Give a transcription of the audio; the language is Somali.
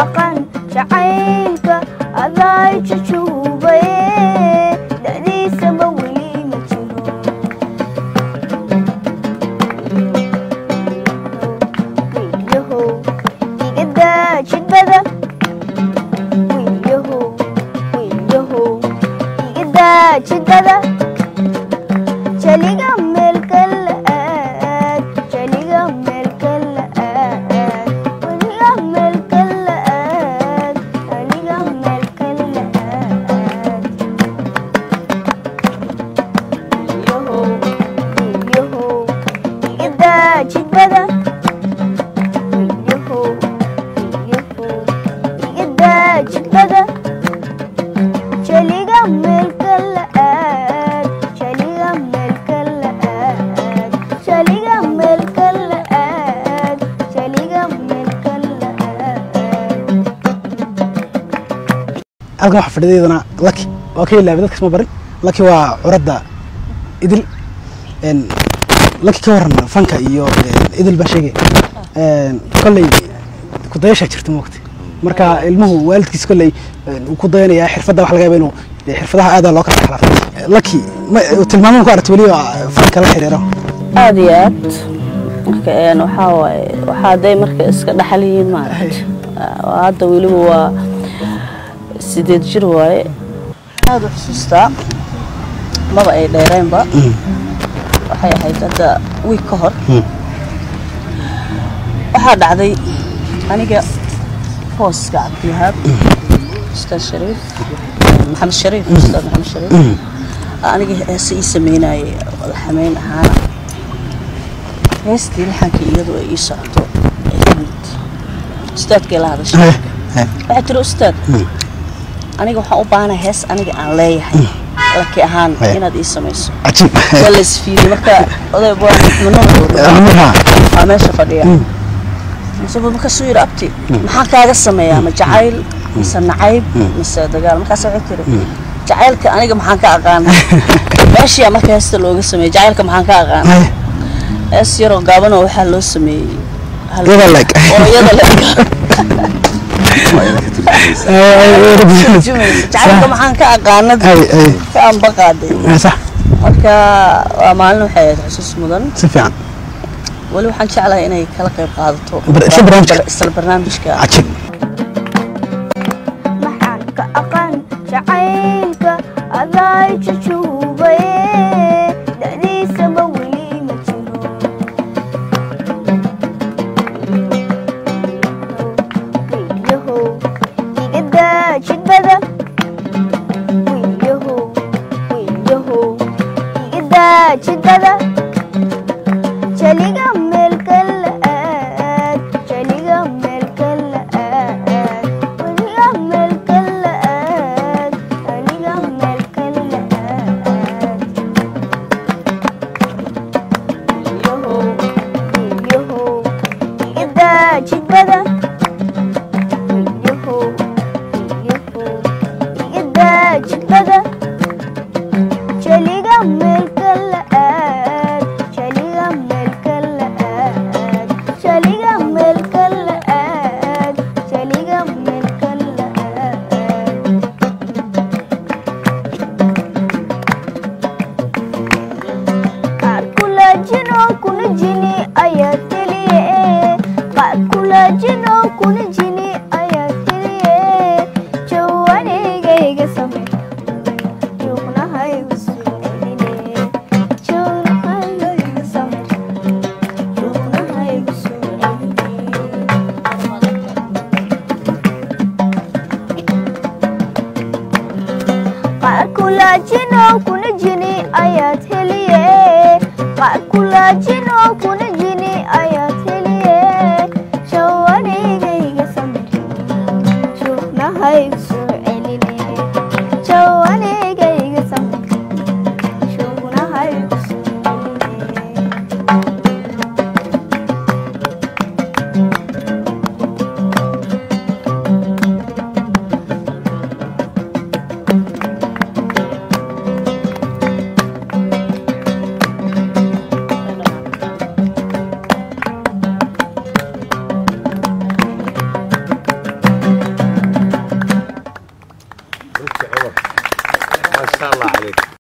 Aqaan jacaylka adaa jujuubaye, da'diisaba weli ma jiro. Wiilyahow, iga daa jidbada. Wiilyahow, wiilyahow, iga daa jidbada. Jaliga meel kale aad, jaliga meel kale aad, weliga meel kale aad, jaliga meel kale aad. Wiilyahow, wiilyahow, iga daa jidbada. Wiilyahow, wiilyahow, iga daa jidbada. Jaliga meel kale aad, jaliga meel kale aad, jaliga meel kale aad, jaliga meel kale aad. Halkan waxaa fadhida iyadana Lucky, waa ka ilaabay dadkas ma barin. Lucky waa curadda Idil. Lucky, ka waran fanka iyo Idil baan sheegay? Kolley kudayashaa jirta moogta, marka ilmuhu waalidkiis kolley uu ku dayanayaa xirfadda. Waxa laga yaaba inuu xirfadaha aada loo kala dhaxlaa. Lucky, ma tilmaamaha ku aragtay weli fanka la xiriiro? Aada iyo aad. Marka waxaa waaye, waxaa hadday marka iska dhaxal yihiin maaragta. Hadda weliba waa 8 jir waaye. Aada u xusuustaa, maba ay dheereenba, waxay ahayd hadda wiig ka hor. Waxaa dhacday aniga booska Cabdiwahaab, Ustaad Shariif Maxamed Shariif, Ustaad Maxamed Shariif, aniga heese ii sameynayay laxameyn ahaana. Heestii laxanka iyadu ay ii socoto ay timid, ustaadkay la hadashay. Waxay tiri, "Ustaad, aniga waxaan u baahanahay hees aniga aan leeyahay, Laki ahaan, inaad ii samayso." Cajiib. Waa la isfiiriyey. Marka oday Manur Marha waa meesha fadhiya. Mise markaasuu yidhi, "Abti, maxaan kaaga sameeyaa? Ma jacayl mise nacayb mise dagaal?" Markaas waxay tiri, "Jacaylka aniga maxaan ka aqaana?" Meeshiyaa marka heesta looga sameeyey "Jacaylka maxaan ka aqaana". Hees yaroo gaabanoo waxaa loo sameeyey iyada leg oo iyada leg turjumaysa "Jacaylka maxaan ka aqaana" Ay ay. Ka anba qaaday. Sax. Marka waa maalin waxay ahayd xusuus mudan. Si fiican. Weli waxaan jeclahay inay kala qayb qaadato isla barnaamijka. Isla barnaamijka. Cajiib. Maxaan ka aqaan jacaylka adaa jujuubaye, da'diisaba weli ma jiro. Wiilyahow, iga daa jidbada. Wiilyahow, wiilyahow, iga daa jidbada. Jaliga meel kale aad, jaliga meel kale aad, weliga meel kale aad, jaliga meel kale aad. Wiilyahow, wiilyahow, iga daa jidbada. Wiilyahow, wiilyahow, iga daa jidbada. Jaliga meel kale aad, jaliga meel kale aad, jaliga meel kale aad, jaliga meel kale aad. Qaar kula jino kuna jini ayaa teliye, qaar kula jino kuna jini ayaa teliye. Jawanigayga samir, juuqnahaygu soo celine. Juuqnahayga samir, juuqnahaygu soo celine. Qaar kula jino kuna jini ayaad heliye, qaar kula jino kuna jini ayaad heliye. Jawanigayga samir, juuqnahaygu soo celine. Jawanigayga samir, juuqnahaygu soo celine. ما شاء الله عليك.